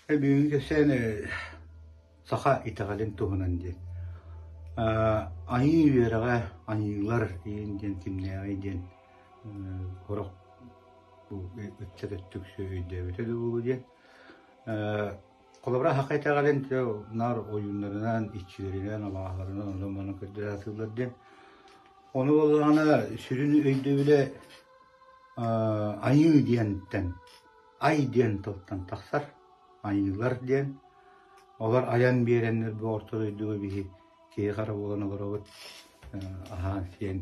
Бүгүҥҥү кэпсээн саха итэҕэлин туһунан диэн. Айыы үөрэҕэ, айыылар диэн диэн кимнээҕий диэн сорох бу ыччат өттүксү өйдөөбөтө да буолуо диэн. Холобура, саха итэҕэлин наар ойууннарынан, иччилэринэн, абааһыларынан онон-манан көрдөрө сатыыллар диэн. Ону буоллаҕына сүрүн өйдөбүлэ айыы диэнтэн ай диэн тылтан тахсар, айыылар диэн. Олор айан биэрэннэр бу орто дойдуга биһи киһи-хара буолан олоробут, аһаан-сиэн,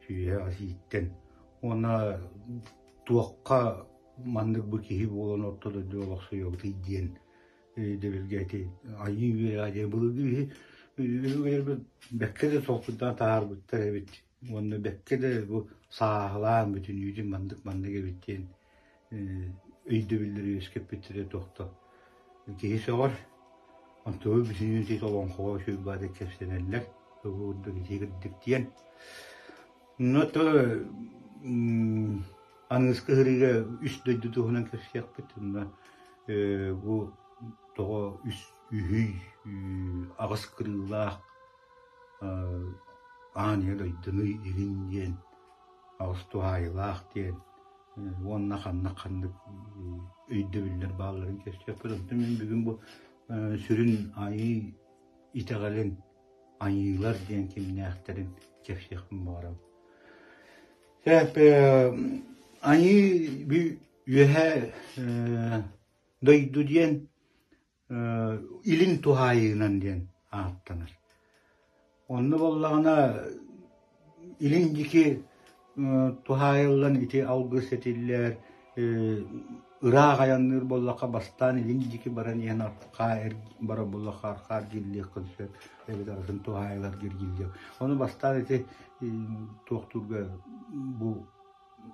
сүүһэ ас ииттэн. Уонна туохха маннык бу киһи буолан орто дойдуга олохсуйуобутуй диэн өйдөбүлгэ ити айыы үөрэҕэ диэн былыргы киһи өбүгэлэрбит бэккэ да толкуйдаан таһаарбыттар эбит уонна бэккэ да бу сааһылаан бүтүннүүтүн маннык-маннык эбит диэн өйдөбүллэри үөскэппиттэрэ туох да киһи сөҕөр. Онтубут бүтүннүү ити олоҥхоҕо үчүгэй баҕайытык кэпсэнэллэр. Тугу курдук ити кырдьык диэн. Но то аныгыскы ыһырыыга үс дойду туһунан кэпсиэхпит. Онно бу тоҕо үс үһүй аҕыс кырыылаах аан ийэ дойдуну илин диэн аҕыс туһаайылаах диэн уонна ханнык-ханнык өйдөбүллэр баалларын кэпсиэхпит. Онтон мин бүгүн бу сүрүн айыы итэҕэлин айыылар диэн кимнээхтэрин кэпсиэхпин баҕарабын. Айыы үөһээ дойду диэн илин туһаайыынан диэн ааттанар. Онно буоллаҕына илин диэки туһаайыллан ити алгыс этиллэр, ыраах айанныыр буоллахха бастаан илин диэки баран иһэн арҕаа барар буоллахха арҕаа эргиллиэххин сөп эбэтэр атын туһаайыларга эргиллиэх. Ону бастаан ити туохтуурга бу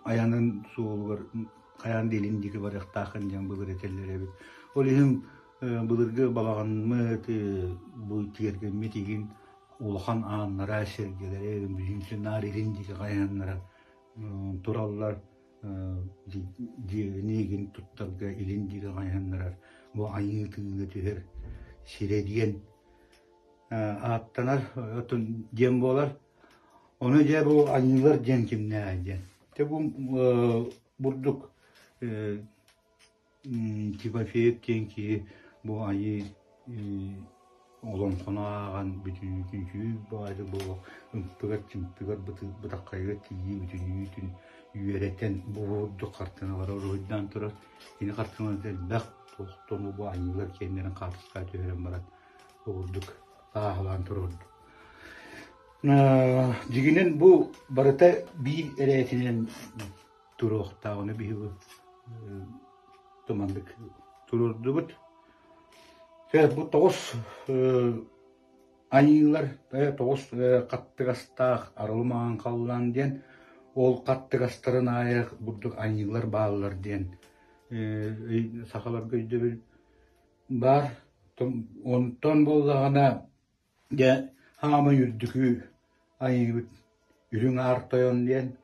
айанын суолугар хайаан да илин диэки барыахтааххын диэн былыр этэллэр эбит. Ол иһин былыргы балаҕаммыт бу тиэргэммит игин улахан ааннара, сэргэлэрэ бүтүн наар илин диэки хайааннара тураллар. Дьиэни игин туттарга илин диэки хайааннарар бу айыы тыына түһэр сирэ диэн ааттанар диэн буолар. Ону дьэ бу аньыылар диэн кимнээҕий диэн. Дьэ бу бурдук Тимофеев диэн киһи бу айыы олоҥхону ааҕан бүтүннүүтүн үчүгэй баҕайы буолуох ымпыгар-чымпыгар бытаххайыгар тиийии бүтүннүүтүн үөрэтэн бу бурдук хартыыналары уруһуйдаан турар. Кини хартыыналара элбэх туохтан бу айыылар киэннэрин хаартыскаҕа түһэрэн баран бу бурдук сааһылаан туруордум. Дьиҥинэн бу барыта биир эрээтинэн туруохтаах, ону биһиги туманнык туруордубут. Бу тоҕус айыылар, тоҕус хаттыгастаах арылы маҥан халлаан диэн, ол хаттыгастарын аайы бурдук айыылар бааллар диэн сахаларга өйдөбүл баар. Онтон буоллаҕына Дьэ, хаамай үрдүкү айыыбыт Үрүҥ Аар Тойон диэн,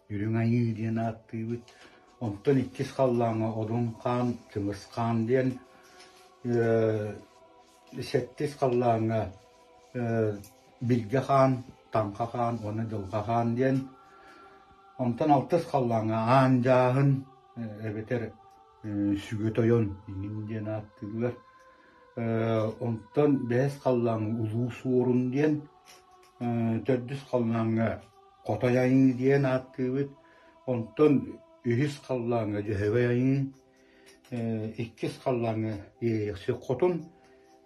Үрүҥ Айыы диэн ааттыыбыт. Онтон иккис халлааҥҥа Одун Хаан, Чыҥыс Хаан диэн, сэттис халлааҥҥа Билгэ Хаан, Таҥха Хаан уонна Дьылҕа Хаан диэн. Онтон алтыс халлааҥҥа Аан Дьааһын эбэтэр Сүгэ Тойон иҥин диэн ааттыыллар. Онтон бэһис халлааҥҥа Улуу Суорун диэн, төрдүс халлааҥҥа Хотой Айыы диэн ааттыыбыт. Онтон үһүс халлааҥҥа Дьөһөгөй Айыы, иккис халлааҥҥа Иэйэхсит Хотун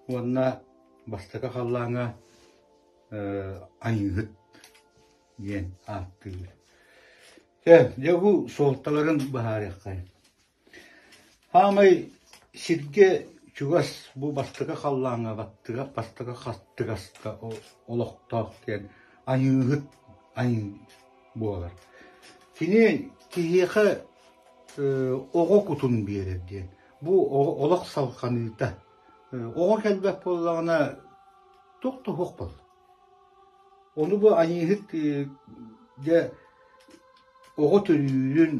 уонна бастакы халлааҥҥа Айыыһыт диэн ааттыыбыт. Чэ, дьэ бу суолталарын быһаарыаххайын. Хаамай сиргэ чугас бу бастакы халлааҥҥа баттыга бастакы хаттыгаска олохтоох диэн айыыһыт айыы буолар. Кини киһиэхэ оҕо кутун биэрэр диэн. Бу олох салҕаныыта. Оҕо кэлбэт буоллаҕына туох да суох буолла. Ону бу айыыһыт дьэ оҕо төрүүрүн,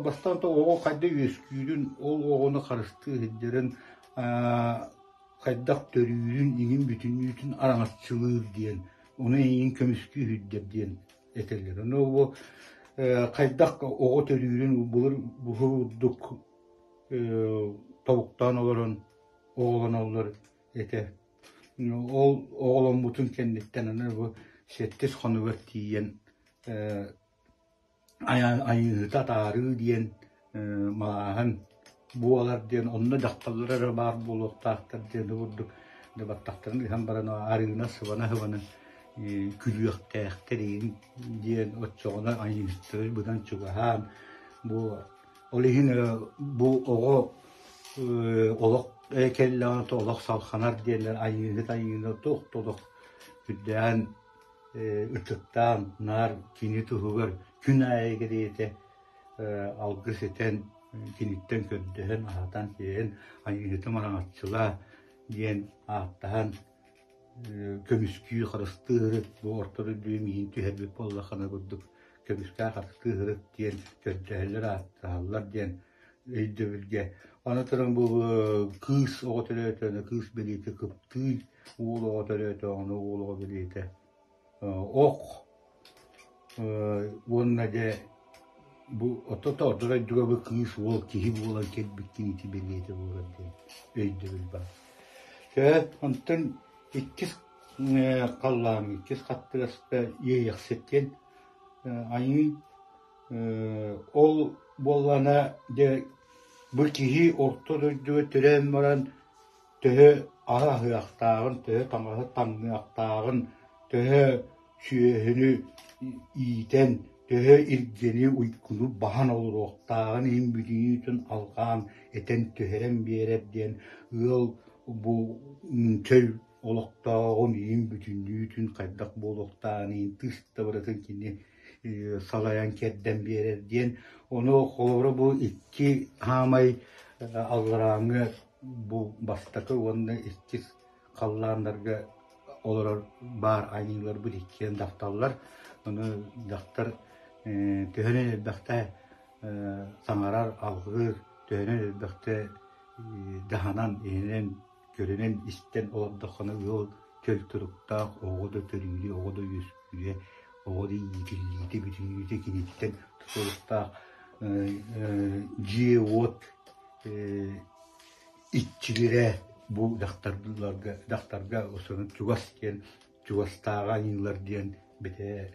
бастаан оҕо хайда үөскүүрүн, ол оҕону харыстыы сылдьарын, хайдах төрүүрүн иҥин бүтүннүүтүн араҥаччылыыр диэн, ону эйигин көмүскүү сүүрдэр диэн этэллэр. Ону бу хайдах оҕо төрүүрүн былыр курдук тобуктаан олорон оҕолоноллор этэ. Ол оҕоломмутун кэнниттэн аны бу сэттис хонугар тиийэн Айыыһыта атаарыы диэн малааһын буолар диэн онно дьахталлар эрэ баар буолуохтаахтар диэн курдук баттахтарын ыһан баран арыына сыбана-сыбана күлүөхтээхтэр диэн оччоҕуна айыыһыттары быдан чугаһаан бу ол иһин бу оҕо олох кэллэҕинэ олох салҕанар диэннэр айыыһыт айыыны туох да олох үрдээн ытыктаан наар кини туһугар күн аайы кэриэтэ алгыс этэн, киниттэн көрдөһөн, аһатан-сиэһэн «Айыыһытым араҥаччылаа» диэн ааттаһан көмүскүү харыстыы сырыт, бу орто дойдуга миигин түһэрбит буоллаххына курдук көмүскээ харыстыы сырыт диэн көрдөһөллөр, ааттаһаллар диэн өйдөбүлгэ. Аны туран бу кыыс оҕо төрөөтөҕүнэ кыыс бэлиэтэ кыптыый, уол оҕо төрөөтөҕүнэ уол оҕо бэлиэтэ ох уонна дьэ бу ото орто дойдуга бу кыыс уол киһи буолан кэлбиккин ити бэлиэтэ буолар диэн өйдөбүл баар. Сөп, онтон иккис халлааҥҥа иккис хаттыгаска Иэйэхсит диэн айыы Ол буоллаҕына дьэ бу киһи орто дойдуга төрөөн баран төһө аһы аһыахтааҕын, төһө таҥаһы таҥныахтааҕын, төһө сүөһүнү иитэн, төһө илдьэни уйгуну баһан олоруохтааҕын иһин бүтүннүүтүн алҕаан этэн түһэрэн биэрэр диэн ыал бу чөл олохтооҕун иһин бүтүннүүтүн хайдах буолуохтааҕын иһин тыс да барытын кини салайан кэрдэн биэрэр диэн. Ону холобура бу икки хаамай алларааҥҥы бу бастакы уонна иккис халлааннарга олорор баар айыыларбыт иккиэн дьахталлар. Ону дьахтар төһөнөн элбэхтэ саҥарар, алҕыыр, төһөнөн элбэхтэ дьаһанан, иһинэн Көрүнэн истэн олордоххуна ыал чөл туруктаах, оҕо да төрүүрэ, оҕо да үөскүүрэ, оҕо да иитиллиитэ бүтүннүүтэ киниттэн тутулуктаах дьиэ-уот иччилэрэ бу дьахтарларга дьахтарга чугас диэн чугастааҕы айыылар диэн битэ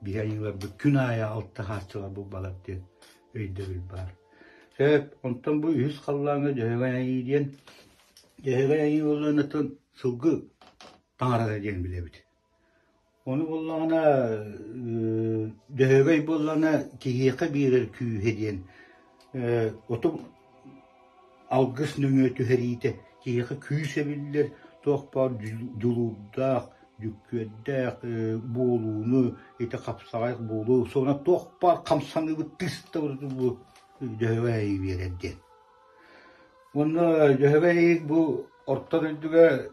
биһи айыыларбыт күн аайы алтыһааччылар буолбалар диэн өйдөбүл баар. Сөп, онтон бу үһүс халлааҥҥа Дьөһөгөй Айыы диэн Дьөһөгөй Айыы буоллаҕына сылгы таҥарата диэн билэбит. Ону буоллаҕына Дьөһөгөй буоллаҕына киһиэхэ биэрэр күүһэ диэн оту алгыс нөҥүө түһэриитэ киһиэхэ күүс эбиллэр, туох баар дьулуурдаах, дьүккүөрдээх буолууну, ити хапсаҕай буолуу, суона туох баар хамсаныыбыт тыс да бу Дьөһөгөй биэрэр диэн. Уонна Дьөһөгөй бу орто дойдуга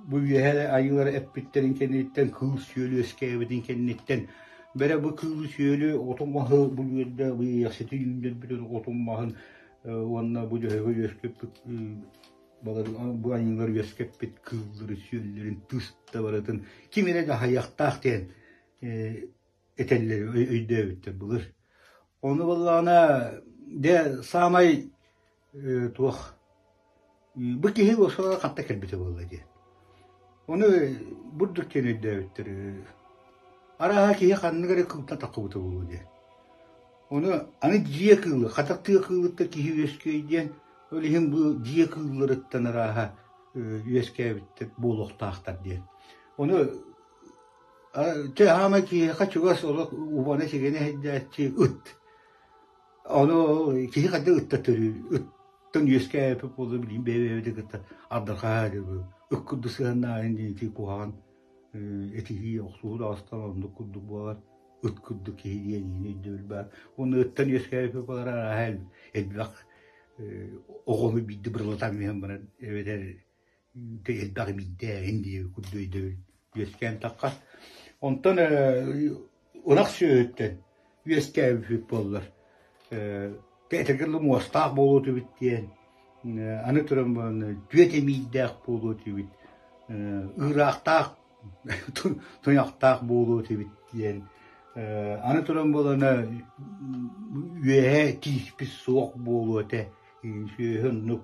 бу үөһэ айыылар эппиттэрин кэнниттэн кыыл-сүөл үөскээбитин кэнниттэн бэрэ бу кыылы-сүөлү оту-маһы бу үөрдэ бу иэхсити үүннэрбит отун-маһын уонна бу дьөһөгөй үөскэппит бу айыылар үөскэппит кыыллары сүөллэрин тыс да барытын ким эрэ дьаһайыахтаах диэн этэллэр өйдөөбүттэр былыр. Ону буоллаҕына дьэ саамай туох бу киһи уосула ханта кэлбитэ буолла диэн. Ону бурдук диэн өйдөөбүттэр. Арааһа киһи ханнык эрэ кыылтан таххыбыта буолуо диэн. Ону аны дьиэ кыылы, хатах тыа кыылыттан киһи үөскүөй диэн, ол иһин бу дьиэ кыылларыттан арааһа үөскээбиттэр буолуохтаахтар диэн. Ону Чэ, хаамай киһиэхэ чугас олох убана-сигэнэ сылдьааччы ыт. Ону киһи хайдах ытта төрүүр, ыттан үөскээбиппит буоллар билигин бэйэ-бэйэбитин кытта ардырҕаһа ыт курдук сыһыаннаһын диэн ити куһаҕан этиһии, охсуһуу даҕастан оннук курдук буолар. Ыт курдук киһи диэн иһин өйдөбүл баар. Уонна ыттан үөскээбиппит буоллар арааһа элбэх оҕону биирдэ бырылатан иһэн баран эбэтэр элбэх биирдээһин диэби курдук өйдөбүл үөскээн таххар. Онтон ынах сүөһүттэн үөскээбиппит буоллар этэргэ дылы муостаах буолуо этибит диэн. Аны туран түөт эмиийдээх буолуо этибит, ыыраахтаах туйахтаах буолуо этибит диэн. Аны туран буолана үөһэ тииспит суох буолуо этэ, сүөһү оннук.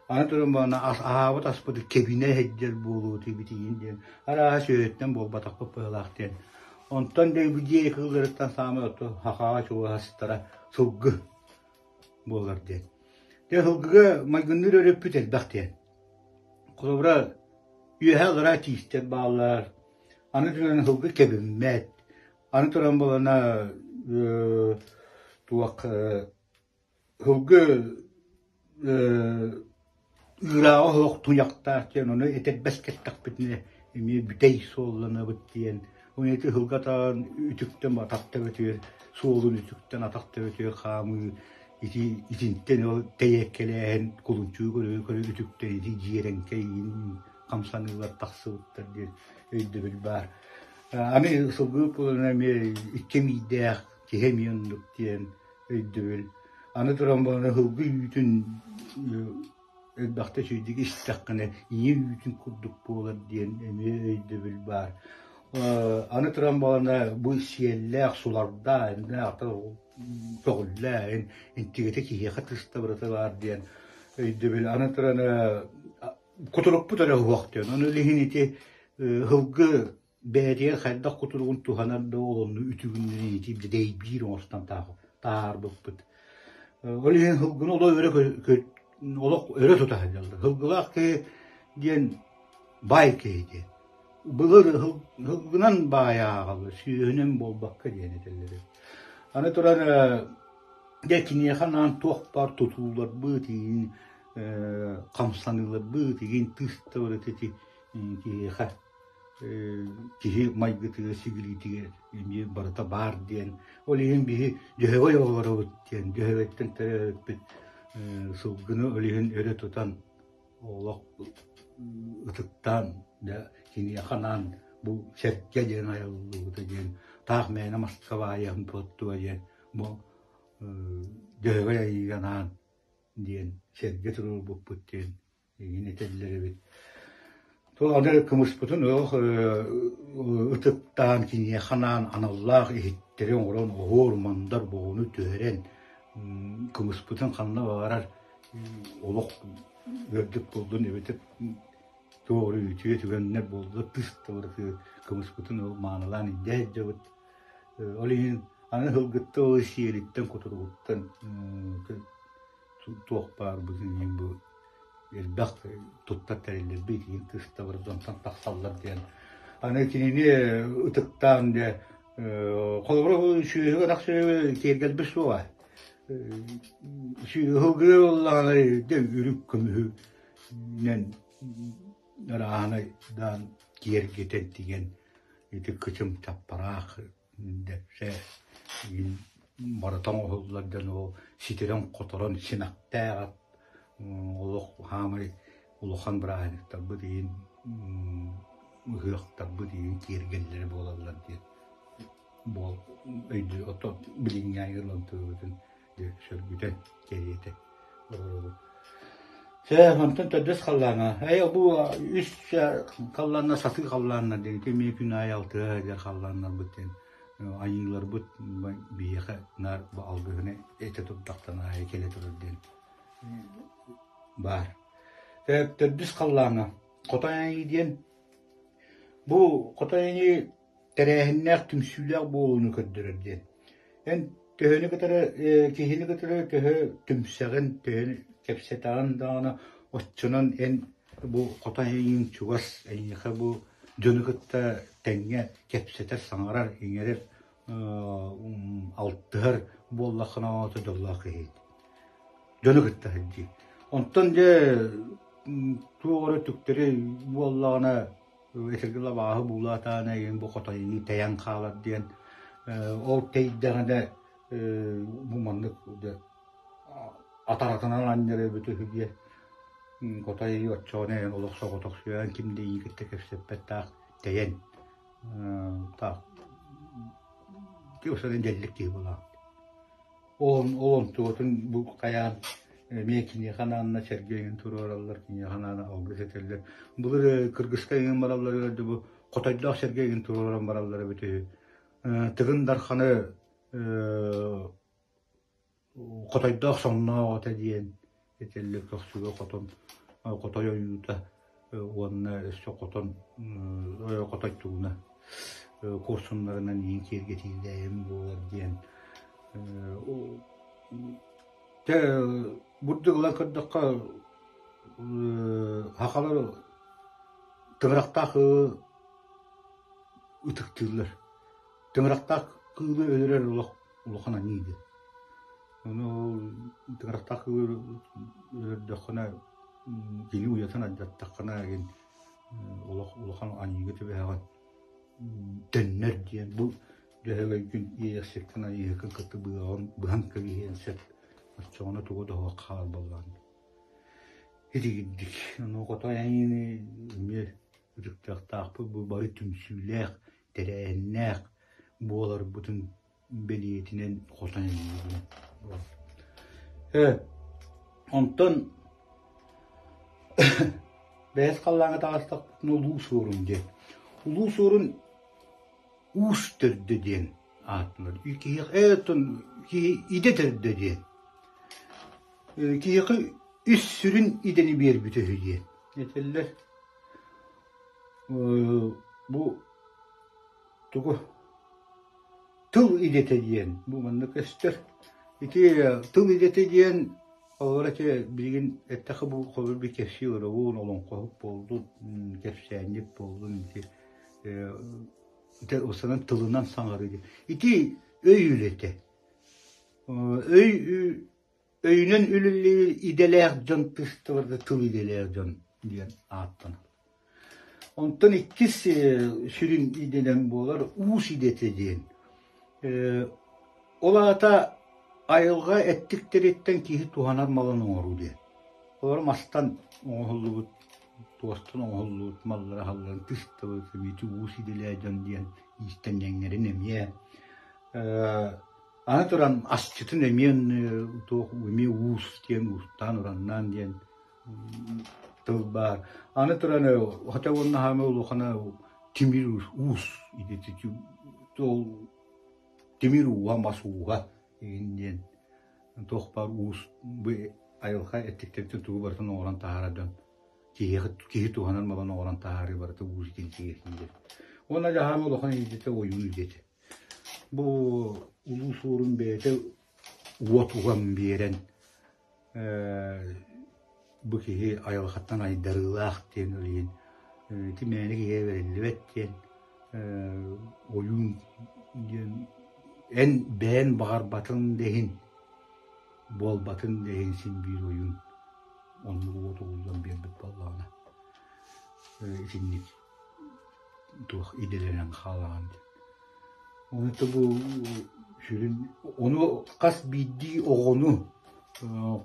Аны туран буолана аһаабыт аспыт кэбинэ сылдьар буолуо этибит игин диэн. Арааһа сүөһүттэн буолбатахпыт быһыылаах диэн. Онтон дьиэ кыылларыттан саамай сахаҕа чугастара сылгы буолар диэн. Дьэ сылгыга майгынныыр өрүппүт элбэх диэн. Холобура, үөһэ аллараа тиистэр бааллар, аны туран сылгы кэбиммэт, аны туран буолана туох сылгы Ыырааҕа оһох туйахтаах диэн ону этэрбэс кэттэхпитинэ эмиэ бүтэй суолланабыт диэн уонна ити ыһылга атаҕын үтүктэн атах төбөтүгэр суолун үтүктэн атах төбөтүгэр хаамыы ити итинтэн ол тэйиэккэлээһин кулунчугу көрө-көрө үтүктэн ити дьиэрэҥкэйин хамсаныылар тахсыбыттар диэн өйдөбүл баар. Аны сылгы буолан эмиэ икки эмиийдээх киһи эмиэ оннук диэн өйдөбүл. Аны туран буолан ыһылгы үүтүн элбэхтэ үчүгэйдик истэххинэ ийэ үүтүн курдук буолар диэн эмиэ өйдөбүл баар. Аны туран буолана бу сиэллээх, сулардаах, көҕүллээх, интигэтэ киһиэхэ тыста барыта баар диэн өйдөбүл. Аны туран кутурукпут эрэ уһуох диэн. Ону илиһин ити ыһылгы бэйэтигэр хайдах кутуругун туһанар да ол онну үтүгүннэрин ити дэйбиир оҥостон таһаарбыппыт. Ол иһин сылгыны олох өрө олох өрө тута сылдьаллар. Сылгылаах киһи диэн баай киһи диэн. Былыр сылгынан баай ааҕаллар, сүөһүнэн буолбакка диэн этэллэр. Аны туран дьэ киниэхэ анаан туох баар тутууларбыт игин хамсаныыларбыт игин тыыс да барыта ити киһиэхэ киһи майгытыгар, сигилитигэр эмиэ барыта баар диэн. Ол иһин биһи дьөһөгөй оҕолоробут диэн дьөһөгөйтөн төрөөбүппүт сылгыны ол иһин өрө тутан олох ытыктаан дьэ киниэхэ анаан бу сэргэ диэн айыллыбыта диэн таах мээнэ маска баайыһын туоттуга диэн бу дьөһөгөй айыыга анаан диэн сэргэ туруорбуппут диэн Игин этэллэр эбит. Туох аны кымыспытын ох ытыктаан киниэхэ анаан аналлаах иһиттэри оҥорон оһуор мандар боҕуну түһэрэн кымыспытын ханна баҕарар олох ыардык буоллун эбэтэр туох эрэ үтүө түгэннэр буолла тыс да барыты кымыспытын ол маанылаан илдьэ сылдьабыт. Ол иһин аны сылгытта ол сиэлиттэн кутуругуттан туох баарбытын иһин бу элбэх туттар тэриллэрбит иһин тыстабар дьонтон тахсаллар диэн. Аны кинини ытыктаан дьэ холобура сүөһү ынах сүөһү киэргэлбит суоҕа. Сүөһү ыллаҕына дьэ үрүк көмүһүнэн арааһынайдаан киэргэтэн тигэн ити кычым чаппараах Дэпсэ барыта оҥоһуллар дьон ол ситэрэн-хоторон симэхтээх ат олох хаамай улахан бырааһынньыктарбыт иһин ыһыахтарбыт иһин киэргэллэрэ буолаллар диэн буол өйдүү оттон билиҥҥи айыллан тылыбытын сөргүтэн кэриэтэ олоробут. Чэ, онтон төрдүс халлааҥа. Эй, бу үс халлаанна сатыы халлааннар диэн эмиэ күн аайы алтыһа сылдьар халлааннарбыт диэн айыыларбыт биһиэхэ наар бу алгыһыны этэ турдахтан аайы кэлэ турар диэн баар. Төрдүс халлааҥа Хотой Айыы диэн бу Хотой Айыы тэрээһиннээх түмсүүлээх буолууну көрдөрөр диэн. Эн төһөнү кытары киһини кытары төһө түмсэҕин, төһөнү кэпсэтэҕин даҕаны оччонон эн бу хотой эйигин чугас, эйиэхэ бу дьону кытта тэҥҥэ кэпсэтэр, саҥарар, иҥэрэр, алтыһар буоллаххына оҕото дьоллоох киһи. Дьону кытта сылдьыы. Онтон дьэ туох эрэ түктэри буоллаҕына Этэргэ лабааһы буулаатаан эйигин бу хотойунуу тэйэн хаалар диэн ол тэйдэҕинэ бу маннык атаратынан анньар эбит үһү диэн хотой оччоҕуна эйигин олох соҕотохсуйан ким да эйигин кытта кэпсэппэт таах тэйэн таах дьэллик киһи буолаҕын. Ол ол онтугутун бу хайаан Эмиэ киниэхэ анаанна сэргэ эҥин туруораллар, киниэхэ анаан алгыс этэллэр. Былыр кыргыска эҥин баралларыгар да бу хотойдоох сэргэ эҥин туруоран бараллар эбит үһү. Тыгын Дарханы хотойдоох сонноох этэ диэн этэллэр көхсүгэ хотон хотой ойуута уонна өссө хотон хотой тугуна куорсуннарынан иин киэргэтиилээһин буолар диэн Дьэ бурдук ылан көрдөххө сахалар тыҥырахтаах ытыктыыллар. Тыҥырахтаах кыылы өлөрөр олох улахан аньыы диэн. Ону ол тыҥырахтаах кыылы өлөрдөххүнэ кини уйатын алдьаттаххына игин олох улахан аньыыга түбэһэҕин. Төннөр диэн бу Дьөһөгөйгүн иэйэхсиккин айыыһыккын кытта быаҕын быһан кэбиһиэн сөп. Оччоҕуна тугу да суох хаалбаллаан. Итигирдик. Ону хотой айыыны эмиэ ытыктыахтаахпыт бу бары түмсүүлээх, тэрээһиннээх буоларбытын бэлиэтинэн хотой айыыбын. Э, онтон бэйэс халлааҥҥа таҕыстахпытына Улуу Суорун диэн. Улуу Суорун Уус төрдө диэн ааттанар. Киһиэхэ оттон киһи идэ төрдө диэн. Киһиэхэ үс сүрүн идэни биэрбит үһү диэн этэллэр. Бу тугу тыл идэтэ диэн бу манна көстөр. Ити тыл идэтэ диэн холобура ити билигин эттэххэ бу холобур би кэпсии олоробун, олоҥхоһут буоллун, кэпсээнньит буоллун ити Устунан тылынан саҥарыы диэн. Ити өй үлэтэ. Өй өйүнэн үлэлиир идэлээх дьон тыстыбарга тыл идэлээх дьон диэн ааттанар. Онтон иккис сүрүн идэнэн буолар уус идэтэ диэн. Ол аата айылҕа эттиктэриттэн киһи туһанар малын оҥоруу диэн. Олор мастан оҥоһуллубут туостан оҥоһуллубут маллары аһалларын тыстыбыт, ити уус идэлээх дьон диэн иистэнньэҥнэрин эмиэ аны туран асчытын эмиэ туох эмиэ уус диэн уустаан ураннаан диэн тыл баар. Аны туран хотя уонна хаамыы улахана тимир уус идэтэ ол тимир ууһа мас ууһа игин диэн туох баар уус бу айылҕа эттиктэриттэн тугу барытын оҥорон таһаарар дьон киһиэхэ киһи туһанар малын оҥорон таһаарыы барыта уус диэн киһиэхэ Уонна дьаһаан улахан идэтэ ойуун идэтэ. Бу улуу суорун бэйэтэ уот уган биэрэн бу киһи айылҕаттан айдарыылаах диэн ол иһин ити мээнэ киһиэхэ бэриллибэт диэн ойуун диэн эн бэйэн баҕарбатын да иһин буолбатын да иһин син биир ойуун оннук уот угуллан биэрбит буоллаҕына итинник туох идэлэнэн хаалаҕын диэн. Ону бу сүрүн ону хас биирдии оҕону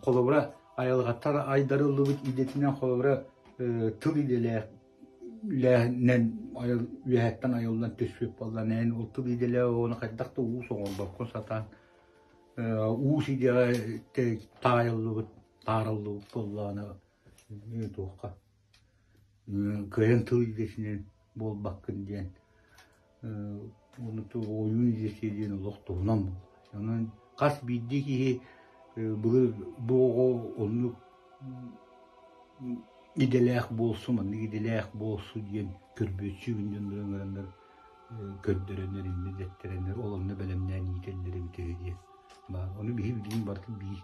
холобура айылҕаттан айдарыллыбыт идэтинэн холобура тыл идэлээх үлэһинэн үөһэттэн айыллан түспүт буоллаҕына эн ол тыл идэлээх оҕону хайдах да уус оҥорбоккун сатаан уус идэҕэ таайыллыбыт таарыллыбыт буоллаҕына туохха кыайан тыл идэтинэн буолбаккын диэн ону ойуун идэтэ диэн олох туһунан буолла. Онон хас биирдии киһи былыр бу оҕо оннук идэлээх буолсу, маннык идэлээх буолсу диэн көрбүөччү дьоннору ыҥыраннар көрдөрөннөр, иннэ дэттэрэннэр ол онно бэлэмнээн иитэллэр эбитэ үһү диэн баар. Ону биһи билигин барытын биир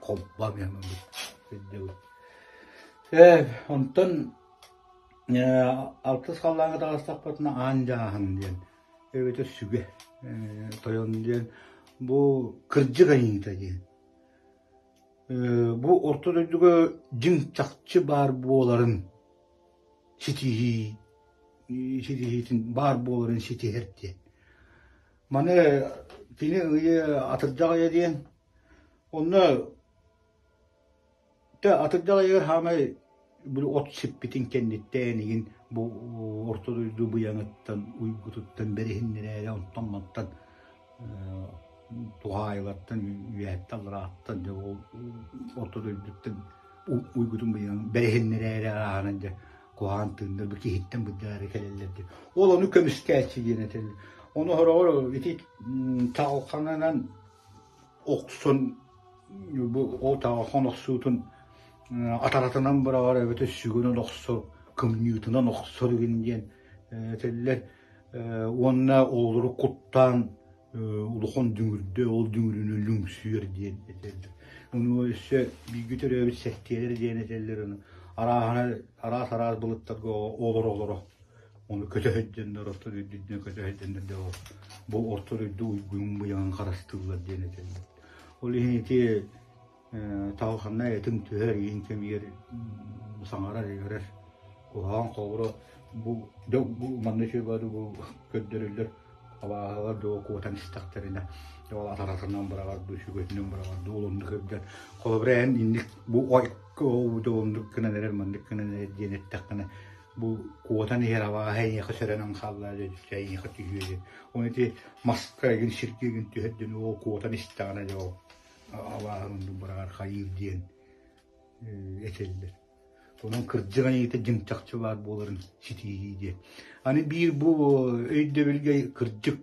холбоон өйдөбүл. Онтон алтыс халлааҥҥа таҕыстахпытына аан дьааһын диэн эбэтэр сүгэ тойон диэн бу кырдьык айыыта диэн. Бу орто дойдуга дьиҥ чахчы баар буоларын ситиһии ситиһиитин баар буоларын ситиһэр диэн. Маны кини ыйы атырдьах ыйа диэн онно Тэ атырдьах ыйыгар хаамай били от сиппитин кэнниттэн игин бу орто дойду быйаҥыттан уйгутуттан бэриһиннэрээри онтон-мантан. Туһаайылартан үөһэттэн алларааттан дьэ ол орто дойдуттан уйгутун быйаҥ бэриһиннэрээри арааһынан дьэ куһаҕан тыыннар бу киһиттэн быдаары кэлэллэр диэн. Ол ону көмүскээччи диэн этэллэр. Ону сороҕор ити чаҕылханынан охсон бу ол чаҕылхан охсуутун атаратынан быраҕар эбэтэр сүгүнэн охсор, кымньыытынан охсор игин диэн этэллэр. Уонна оҕолору куттаан улахан дүҥүрдэ ол дүҥүрүнэн лүҥсүйэр диэн этэллэр. Ону өссө бииргэ төрөөбүт сэттиэлэр диэн этэллэр ону арааһына араас-араас былыттарга олоро-олоро ону көтө сылдьаннар орто дойду көтө сылдьаннар дьэ бу орто дойду уйгуйун быйаҥын харыстыыллар диэн этэллэр. Ол иһин ити Таалханна этиҥ түһэр, иин кэмигэр саҥарар-иҥэрэр куһаҕан холобура бу бу манна үчүгэй баҕайы бу көрдөрөллөр абааһылар доо куотан истэхтэринэ ол атаратынан быраҕар дуу сүгэтинэн быраҕар дуу ол оннук сылдьан холобура эн инник бу оннук гынан эрэр маннык гынан эрэр диэн эттэххинэ бу куотан иһэр абааһы эйиэхэ сөрөнөн хаалла дьэ эйиэхэ түһүө диэн оны ити маска игин сиргэ игин түһэр диэн ол куотан истэҕинэ дьэ ол абааһы оннук быраҕар хайыыр диэн этэллэр. Онон кырдьык айыыта дьиҥ чахчы баар буоларын ситиһии диэн. Аны биир бу өйдөбүлгэ кырдьык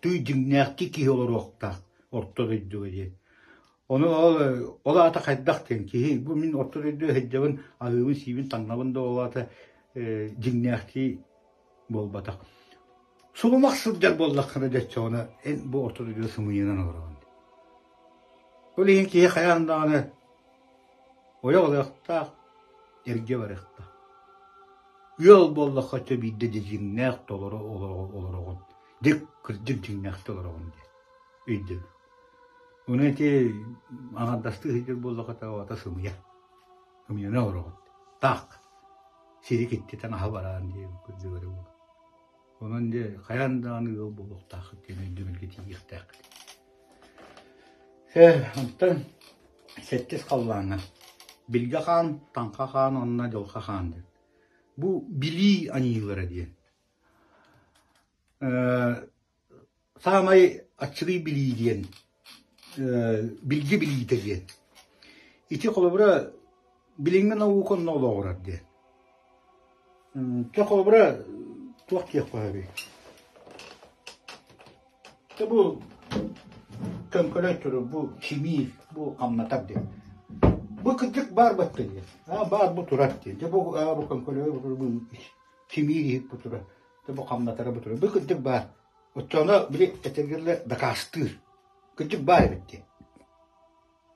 тыы дьиҥнээхтии киһи олоруохтаах орто дойдуга диэн. Ону ол, ол аата хайдах диэн киһи бу мин орто дойдуга сылдьабын, аһыыбын, сиибин, таҥнабын да ол аата дьиҥнээхтии буолбатах. Сулумах сылдьар буоллаххына дьэ оччоҕуна эн бу орто дойдуга сымыйанан олороҕун. Ол иһин киһи хайаан даҕаны ойох ылыахтаах, эргэ барыахтаах. Ыал буоллахха өссө биирдэ дьиҥнээх толору олороҕун, дьик кырдьык дьиҥнээхтик олороҕун диэн өйдөбүл. Ону ити аҥардастыы сылдьар буоллахха табата сымыйа. Сымыйаны олороҕун. Таах сири киттитэн аһа бараан диэбит курдук эрэ буолар. Онон дьэ хайаан даҕаны ыал буолуохтааххыт диэн өйдөбүлгэ тиийиэхтээххит. Онтон сэттис халлааҥҥа Билгэ хаан, Таҥха хаан уонна Дьылҕа хаан диэн. Бу билии аньыылара диэн. Саамай аччыгый билии диэн, билгэ билиитэ диэн. Ити холобура билиҥҥи наука онно олоҕурар диэн. Чэ холобура туох диэххэ сөбүй? Дьэ бу көҥкөлөй турар, бу симиир, бу хамнатар диэн. Бу кырдьык баар батта диэн. Аа баар бу турар диэн. Дьэ бу аа бу көҥкөлөй бу симиир иһит бу турар. Дьэ бу хамнатара бу турар. Бу кырдьык баар. Оччоҕуна били этэргиллэ дакаастыыр. Кырдьык баар эбит диэн.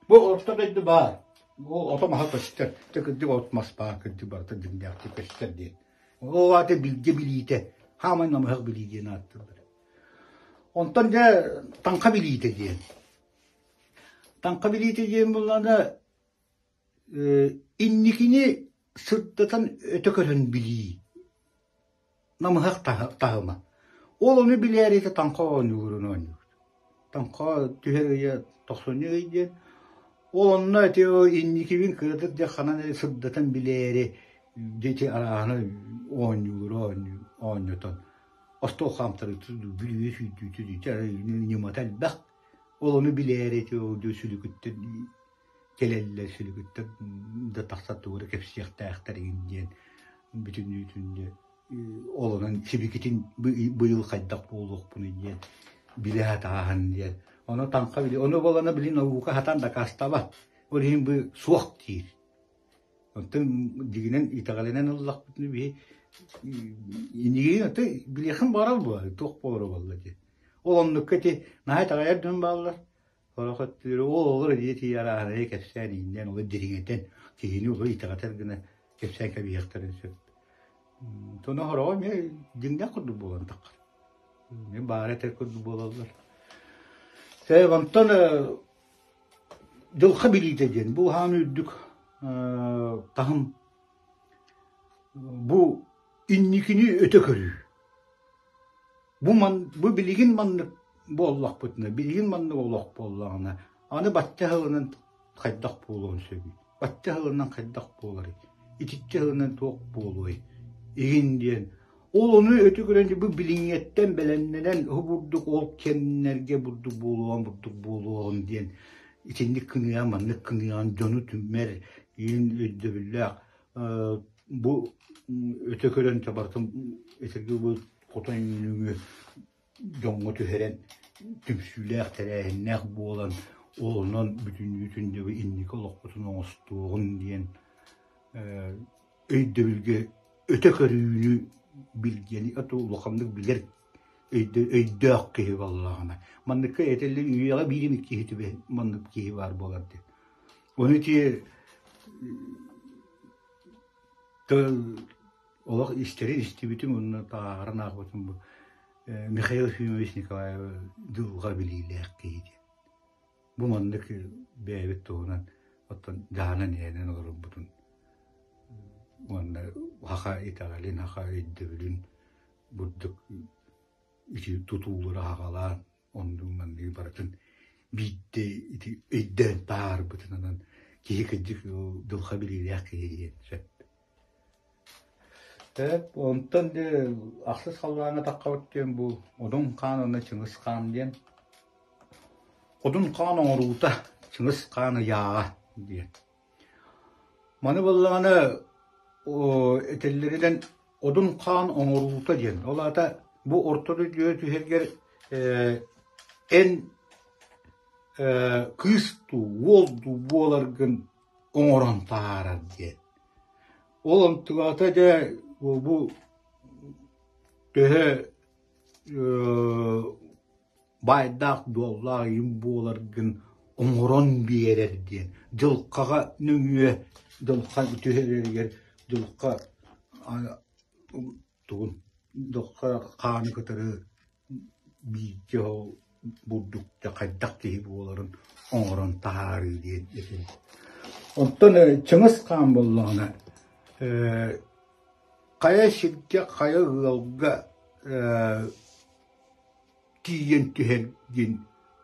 Бу орто дойду баар. Ол ото маһа көстөр. Дьэ кырдьык от мас баар, кырдьык барыта дьиҥнээхтик көстөр диэн. Ол аата билгэ билиитэ, хаамай намыһах билии диэн ааттыыллар. Онтон дьэ таҥха билиитэ диэн. Таҥха билиитэ диэн буоллаҕына инникини сырдатан өтө көрөн билии намыһах таһыма. Ол ону билээритэ таҥха оонньууларын оонньуур. Таҥха түһэр ыйа тохсунньу ый диэн. Ол онно ити инникибин кыратык дьэ ханан эрэ сырдатан билээри дьэ арааһына оонньуулары оонньотон остуол хаамтарыыта дуу, бүлүүһэ сүүрдүүтэ дуу, ньымата элбэх. Ол ону билээри ити сүлүкүттэн кэлэллэр, сүлүкүттэн да тахсар тугу эрэ кэпсиэхтээхтэр игин диэн бүтүннүүтүн дьэ ол онон сибикитин быйыл хайдах буолуохпунуй диэн билэ сатааһын диэн. Ону таҥха били, ону буолана били наука сатаан дакаастаабат. Ол иһин бу суох диир. Оттон дьиҥинэн итэҕэлинэн ыллахпытына биһи инигин аты билиэхин баҕарар буо туох буолара буолла дии. Ол оннукка ити наһаа итэҕэйэр дьон бааллар. Сорох өттүлэрэ ол олор дии тиийэ арааһынайы кэпсээн ииннээн олор дириҥэтэн киһини олор итэҕэтэр гына кэпсээн кэбиһиэхтэрин сөп. Тоно хороҕо эмиэ дьиҥнээх курдук буолан таххар. Эмиэ баара этэр курдук буолаллар. Э, онтон Дьылҕа билиитэ диэн бу хаан үрдүк таһым бу инникини өтө көрүү. Бу ман бу билигин маннык буоллахпытына, билигин маннык олох буоллаҕына, аны бачча сылынан хайдах буолуон сөбүй? Бачча сылынан хайдах буоларый? Итиччэ сылынан туох буолуой? Игин диэн. Ол ону өтө көрөн бу билиҥҥэттэн бэлэмнэнэн уһу бурдук ол кэмнэргэ бурдук буолуоҕун бурдук буолуоҕун диэн итинник кыныаҕын маннык кыныаҕын дьону түмэр иин өйдөбүллээх бу өтө көрөн барытын этэргэ бу хотон нөҥүө дьоҥҥо түһэрэн түмсүүлээх тэрээһиннээх буолан ол онон бүтүннүүтүн дьэ инники олохпутун оҥостуоҕун диэн өйдөбүлгэ өтө көрүүнү билгэни улаханнык билэр өйдөөх киһи буоллаҕына манныкка этэллэр үйэҕэ биир эмит киһи түбэһ маннык киһи баар буолар диэн ону ити олох истэрин истибитим уонна тааҕарын аахпытым бу Михаил Ефимович Николаев дьылҕа билиилээх киһи диэн. Бу маннык бэйэбит туһунан оттон дьаһанан иһэнэн олорорбутун уонна саха итэҕэлин, саха өйдөбүлүн бурдук ити тутуулары аҕалаан оннук манныгы барытын биирдэ ити өйдөөн таһаарбытынан киһи кырдьык дьылҕа билиилээх киһи диэн сөп. Сөп, онтон дьэ ахсыс халлааҥҥа таххабыт диэн бу Одун хаан уонна Чыҥыс хаан диэн. Одун хаан оҥоруута, Чыҥыс хаан ыйааҕа диэн. Маны буоллаҕына этэллэринэн Одун хаан оҥоруута диэн. Ол аата бу орто дойдуга түһэргэр эн кыыс дуу, уол дуу буоларгын оҥорон таһаарар диэн. Ол онтугата дьэ бу төһө баайдаах-дуоллаах ийэм буоларгын оҥорон биэрэр диэн дьылҕаҕа нөҥүө дьылҕа түһэрэригэр дьылҕа тугун дьылҕа хааны кытары бииргэ ол бурдукта хайдах киһи буоларын оҥорон таһаарыы диэн этим. Онтон Чыҥыс хаан буоллаҕына хайа сиргэ, хайа ыалга тиийэн түһэр диэн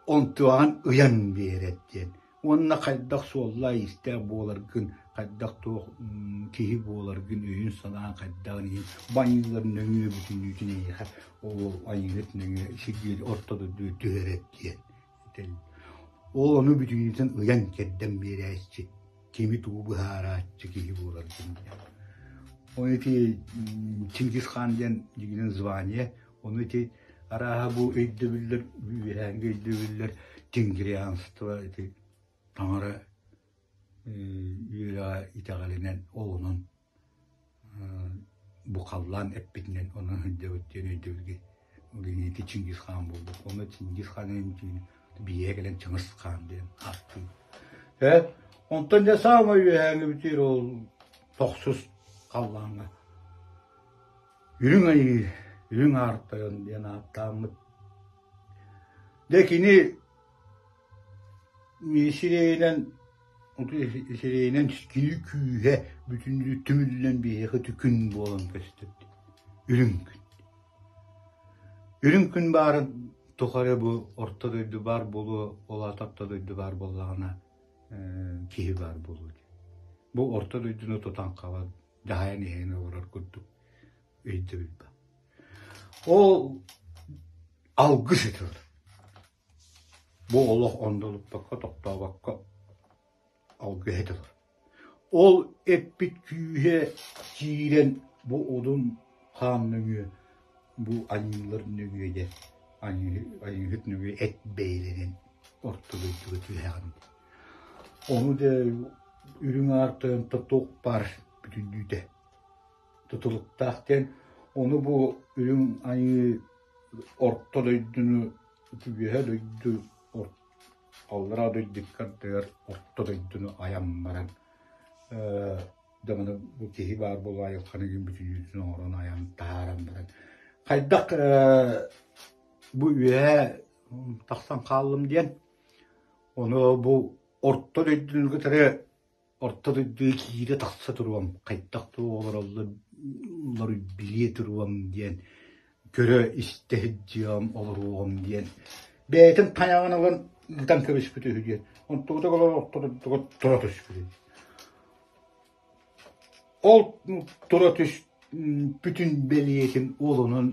онтуоҕун ыйан биэрэр диэн уонна хайдах суоллаах-иистээх буоларгын, хайдах туох киһи буоларгын өйүн-санаан хайдаҕын иһин бу айыылар нөҥүө бүтүннүүтүн эйиэхэ ол айыыһыт нөҥүө сирдиир орто дойдуга түһэрэр диэн этэллэр. Ол ону бүтүннүүтүн ыйан-кэрдэн биэрээччи кими тугу быһаарааччы киһи буоларгын диэн. Ол ити Чингис хаан диэн дьиҥинэн звание, ону ити арааһа бу өйдөбүллэр, үөһээҥҥи өйдөбүллэр тенгрианство ити таҥара үөрэҕэ итэҕэлинэн ол онон бу халлаан эппитинэн онон сылдьабыт диэн өйдөбүлгэ ити Чингис хаан буолбут. Ону Чингис хаан биһиэхэ кэлэн Чыҥыс хаан диэн ааттыыр. Э, онтон дьэ саамай үөһээҥҥи бүтүүр ол тохсус халлааҥҥа Үрүҥ Айыы, Үрүҥ Аар Тойон диэн ааттааммыт. Дьэ кини сирэйинэн сирэйинэн кини күүһэ бүтүннүү түмүллэн биһиэхэ күн буолан көстөр. Үрүҥ күн. Үрүҥ күн баарын тухары бу орто дойду баар буолуо, ол аата орто дойду баар буоллаҕына киһи баар буолуо диэн. Бу орто дойдуну тутан хабан, дьаһайан иһэн олорор курдук өйдөбүл баар. Ол алгыс этилэр. Бу олох ондолуппакка, тохтообокко алгыһа этилэр. Ол эппит күүһэ киирэн бу одун хаан нөҥүө, бу аньыылар нөҥүө дьэ айыыһыт нөҥүө эт бэйэлэнэн орто дойдуга түһэҕин. Ону дьэ үрүҥ аар тойонто туох баар бүтүннүүтэ тутулуктаах диэн ону бу үрүҥ айыы орто дойдуну үөһэ дойду аллараа дойду икки ардыгар орто дойдуну айан баран дьону бу киһи баар буолуо айылҕаны бүтүннүүтүн оҥорон айан таһааран баран хайдах бу үөһэ тахсан хааллым диэн ону бу орто дойдуну кытары Орто дойдуга киирэ-тахса туруом, хайдах туох олороллор билиэ туруом диэн көрө-истэ сылдьыам, олоруоҕум диэн бэйэтин тайаҕын ылан ыытан кэбиспит үһү диэн онтубутугар олор орто дойдуга тура түспүт үһү. Ол тура түс. бүтүн бэлиэтин уолунун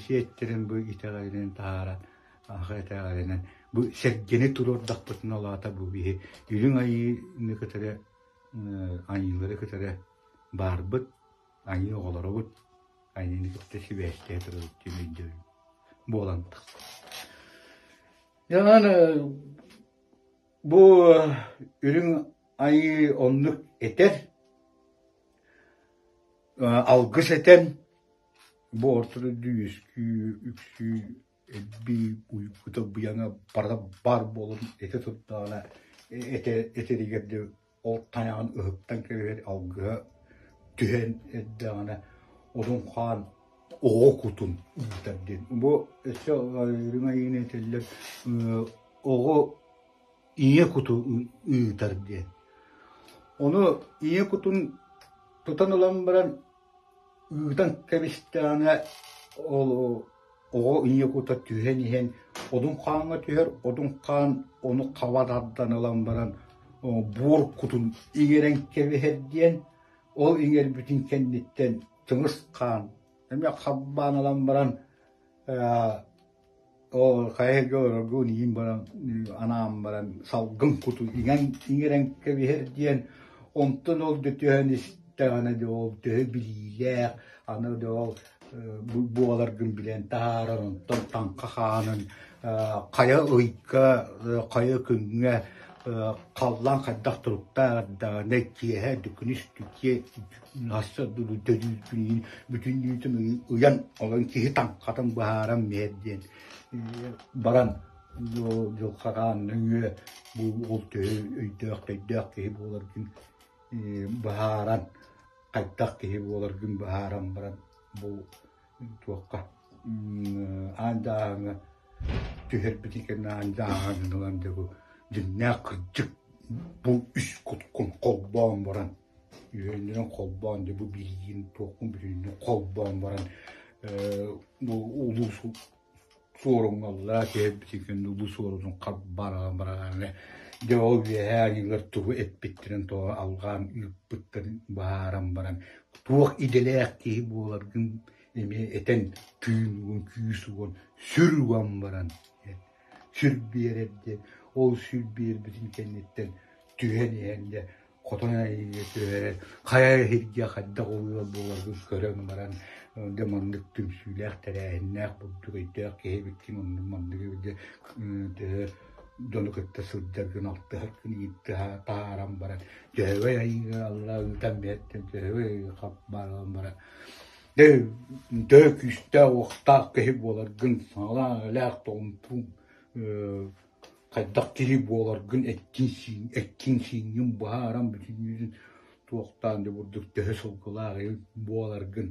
сиэттэрин бу итэҕэлинэн таһааран аха итэҕэлинэн бу сэргэни туруордахпытына ол аата бу биһи үрүҥ айыыны кытары айыылары кытары баарбыт айыы оҕолоробут айыыны кытта сибээстэһэ турабыт диэн өйдөбүл буолан тахсар. Дьэ бу үрүҥ айыы оннук этэр Алгыс этэн, бу орто дойду үөскүү, үксүү, элбии, уйгута быйаҥа барыта баар буолан этэ турдаҕына, этэ этэригэр да ол тайаҕын ыһыктан кэбиһэр алгыһа түһэн эрдэҕинэ одун хаан оҕо кутун ыытар диэн. Бу өссө үрүҥ айыыны этэллэр оҕо ийэ куту ыытар диэн. Ону ийэ кутун тутан ылан баран ыытан кэбистэҕинэ ол оҕо ийэ кута түһэн иһэн одун хааҥҥа түһэр, одун хаан ону хаба тардан ылан баран буор кутун иҥэрэн кэбиһэр диэн, ол иҥэрбитин кэнниттэн тыҥыс хаан эмиэ харбаан ылан баран Ол хайа сиргэ олороргун иин баран анаан баран салгын куту иҥэн иҥэрэн кэбиһэр диэн онтон ол да түһэн истэҕинэ дьэ ол төһө билиилээх аны дьэ ол буоларгын билэн таһаарар онтон таҥха хаанын хайа ыйга хайа күҥҥэ халлаан хайдах туруктаах эрдэҕинэ киэһэ күнүс Төрүүргүнүүн бүтүннүүтүн ыйан олон киһи таҥхатын быһааран биэр диэн баран дьылҕаҕаан нөҥүө бу ол төһө өйдөөх төйдөөх киһи буоларгын быһааран хайдах киһи буоларгын быһааран баран бу туохха аан дьааһыҥҥа түһэрбитин кэннэ аан дьааһыҥҥа ылан дьэ бу дьиҥнээх кырдьык бу үс куткун холбоон баран Үһүөннэрин холбоон дьэ бу билиигин туоххун бүтүннүү холбоон баран бу улуу суоруҥҥаллаа түһэрбитин кэннэ улуу суорутун харбаан баран дьэ ол үөһээ аньыылар тугу эппиттэрин тоҕо алҕаан ыыппыттарын быһааран баран туох идэлээх киһи буоларгын эмиэ этэн тыын угун күүс угун сүр уган баран сүр биэрэр диэн ол сүр биэрбитин кэнниттэн түһэн иһэн дьэ хотон эйигэ түһэрэр хайа иһирдьэ хайдах ол ыал буоларгын көрөн баран дьэ маннык түмсүүлээх тэрээһиннээх бурдук өйдөөх киһи эбиккин оннук маннык эбит дьэ төһө дьону кытта сылдьаргын алтыһаргын таһааран баран дьөһөгөй айыыга алла ыытан биэртэн дьөһөгөй айыыга хаппааран баран дьэ төһө күүстээх уохтаах киһи буоларгын саҥалаах-иҥэлээх тоҕумтуун хайдах киһи буоларгын эккин-сииҥҥин быһааран бүтүннүүтүн туохтаан да курдук төһө сылгылаах буоларгын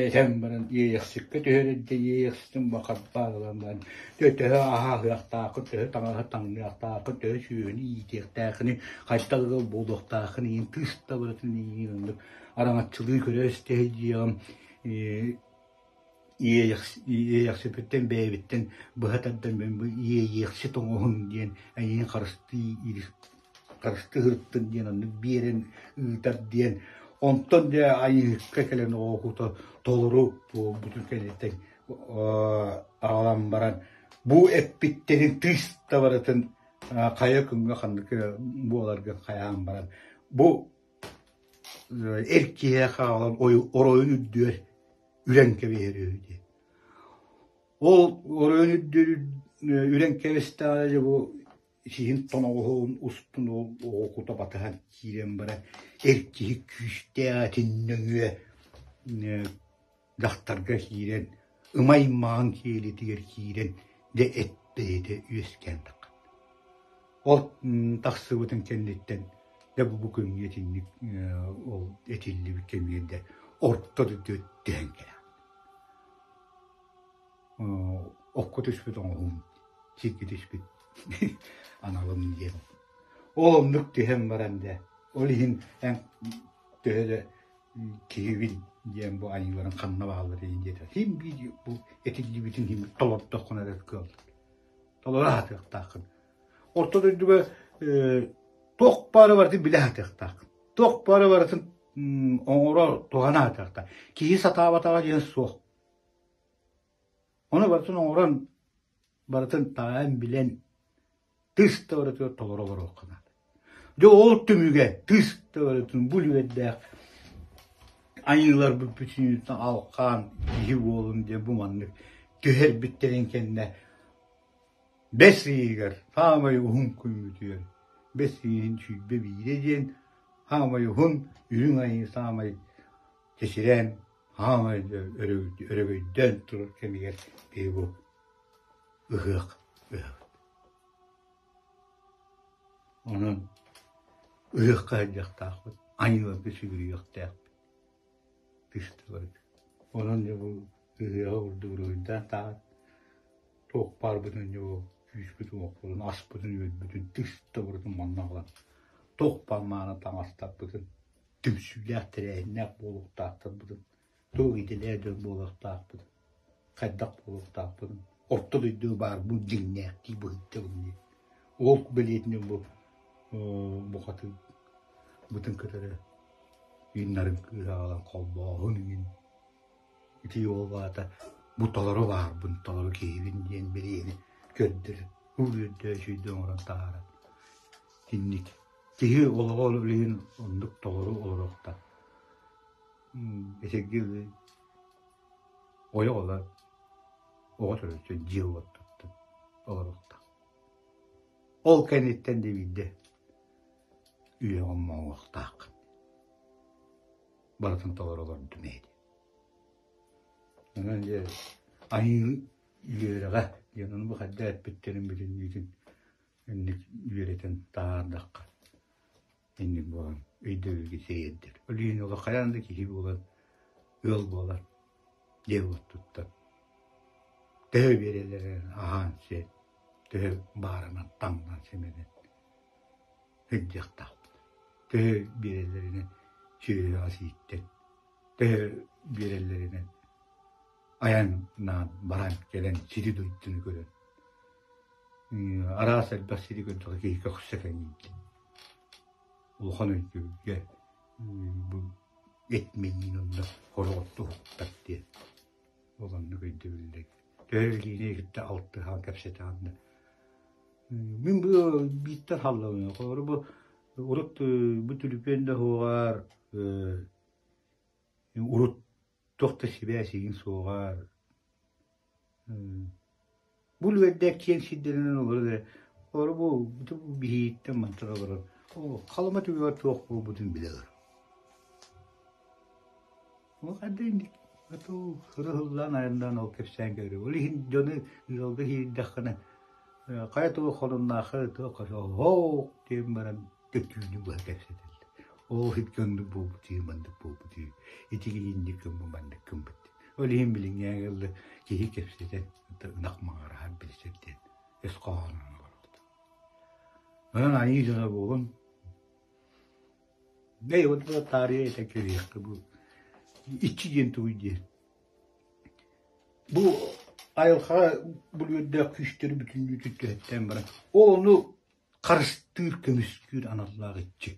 этэн баран иэйэхсиккэ түһэрэргэ иэйэхситин бакарбаан ылан баран төһө аһаһыахтааххын төһө таҥаһы таҥныахтааххын төһө сүөһүнү иитиэхтээххиний хайдах ыал буолуохтааххын иин тыыс да барытын иин оннук араҥаччылыы көрө истэ сылдьыаҕым Иэйэхсиппиттэн бэйэбиттэн быһа тардан бу иэйиэхсит оҥоһун диэн эйигин харыстыы харыстыы сырыттын диэн оннук биэрэн ыытар диэн онтон дьэ айыыһыкка кэлэн оҕо толору буолбутун кэнниттэн аҕалан баран бу эппиттэрин тыыс да барытын хайа күҥҥэ ханнык буоларга хайаан баран бу эр киһиэхэ аҕалан оройун үрдүгэр үрэн кэбиһэр үһү диэн. Ол оройун үрдүгэр үрэн кэбистэҕинэ дьэ бу сиһин тоноҕоһун устун ол оҕо кута батыһан киирэн баран эр киһи күүстээх этин нөҥүө дьахтарга киирэн ымай маҕан киэлитигэр киирэн дьэ эт бэйэтэ үөскээн таххар. Ол тахсыбытын кэнниттэн дьэ бу күҥҥэ итинник ол этиллибит кэмигэр дьэ орто дойду түһэн кэлэҕин. Окко түспүт оҥоһуум, сиргэ түспүт аналым диэн. Ол оннук түһэн баран дьэ, ол иһин эн төһө да киһибин диэн бу айыыларын ханна бааллар диэтэ. Син биир бу этиллибитин иһин толордоххуна эрэ кыаллар. Толоро сатыахтааххын. Орто дойдуга туох баара барытын билэ сатыахтааххын. Туох баара барытын оҥоро туһана сатыахтаах. Киһи сатаабатаҕа диэн суох. Ону барытын оҥорон, барытын таайан билэн, тыс да барытыгар толоро олоруохха наада. Дьэ ол түмүгэ тыс да барытын бу үлүгэрдээх айыыларбыт бүтүннүүтүн алхаан киһи буолун диэн бу маннык түһэрбиттэрин кэннэ бэс ыйыгар саамай уһун күммүтүгэр бэс ыйын 21 диэн саамай уһун үрүҥ айыы саамай чэчирээн саамай өрөгөйдөөн турар кэмигэр биһиги бу ыһыах ыһабыт. Онон ыһыахха сылдьыахтаахпыт, айыыларга сүгүрүйүөхтээхпит. Тыстыбат. Онон дьэ бу ыһыаҕы курдук уруһуйдаан таһан туох баарбытын дьэ бу күүспүтүн-уохпутун, аспытын-үөлбүтүн тыс да барытын манна аҕалан туох баар мааны таҥастарбытын, түмсүүлээх тэрээһиннээх буолуохтаахтарбытын, туох идэлээх дьон буолуохтаахпытын, хайдах буолуохтаахпытын, орто дойдуга баарбын дьиҥнээхтии быһыттабын диэн. Ол бэлиэтинэн бу бухатыыр бытын кытары ииннарын кыыһа аҕалан холбооһун иҥин ити ол аата бу толору баарбын, толору киһибин диэн бэлиэни көрдөрөн, үөрдэ үчүйдэ оҥорон таһааран итинник киһи олоҕо билигин оннук толору олоруохтаах. Эсэрги ойох ылар, оҕо төрөтөн дьиэ-уот туттан олоруохтаах. Ол кэнниттэн да биирдэ үйэҕин моҥуохтааххын. Барытын толоро олордум ээ диэн. Онон дьэ айыы үөрэҕэ диэн ону бу хайдах эппиттэрин бүтүннүүтүн инник үөрэтэн таһаардахха инник буолан өйдөбүлгэ тириэрдэр. Ол иһин олох хайаан да киһи буолан ыал буолар, дьиэ-уот туттар. Төһө биэрэллэринэн аһаан-сиэн, төһө баарынан таҥнан-симэнэн сылдьыахтаахпыт. Төһө биэрэллэринэн сүөһү-ас ииттэн, төһө биэрэллэринэн айаннаан баран кэлэн сири-дойдуну көрөн араас элбэх сири көрдөххө киһи көхсө кэҥиир. Улахан өйдөбүлгэ бу эт мэйиин онно хороҕотто уһуктар диэн ол оннук өйдөбүллэр. Төһө илиини кытта алтыһан кэпсэтэҕин да. Мин бу бииртэн халлабын. Холобура бу урут бу түлүпүөн да суоҕар урут туох да сибээс игин суоҕар Бу үлүгэрдээх киэҥ сирдэринэн олорор эрэ, олору бу биһииттэн мантан олорор, Халыма түгэҕэр туох буолбутун билэ олорор. Ол хайда инник ырыһыллаан айаннаан ол кэпсээн кэлэр. Ол иһин дьону ыалга киирдэххинэ хайа туох холуннаахха туох оһоох диэн баран төттүүнү быһа кэпсэтэллэр. Ол иһит оннук буолбут маннык буолбут ити инник гыммыт маннык гыммыт. Ол иһин билиҥҥээҥи ылла киһи кэпсэтэн ынах маҥыраһар билсэр диэн өс хоһоонун олорбут. Онон айыы дьоно буолун. Эй, вот бу таарыйа этэ кэлиэххэ бу иччи диэн тугуй диэн. Бу айылҕаҕа бүлүөрдээх күүстэри бүтүннүү түһэттээн баран, ол ону харыстыыр, көмүскүүр аналлаах иччи.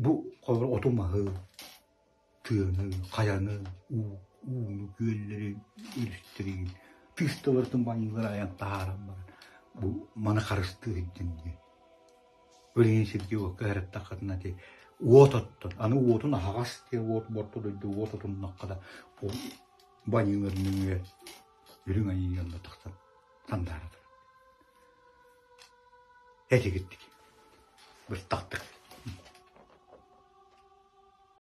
Бу холобур оту-маһы, тыаны, хайаны, ууну, күөллэри, өрүстэри тыыс да барытын баанньыылары айан таһааран баран бу маны харыстыы сылдьан диэн. Билигин сиргэ-уокка сырыттаххытына ити уот оттон, аны уотун аһаҕас диэн уот орто дойду уот отуннахха да ол баанньыылар нөҥүө үрүҥ айыы онно тахсан сандаара турар. Этигиттик, быстахтык.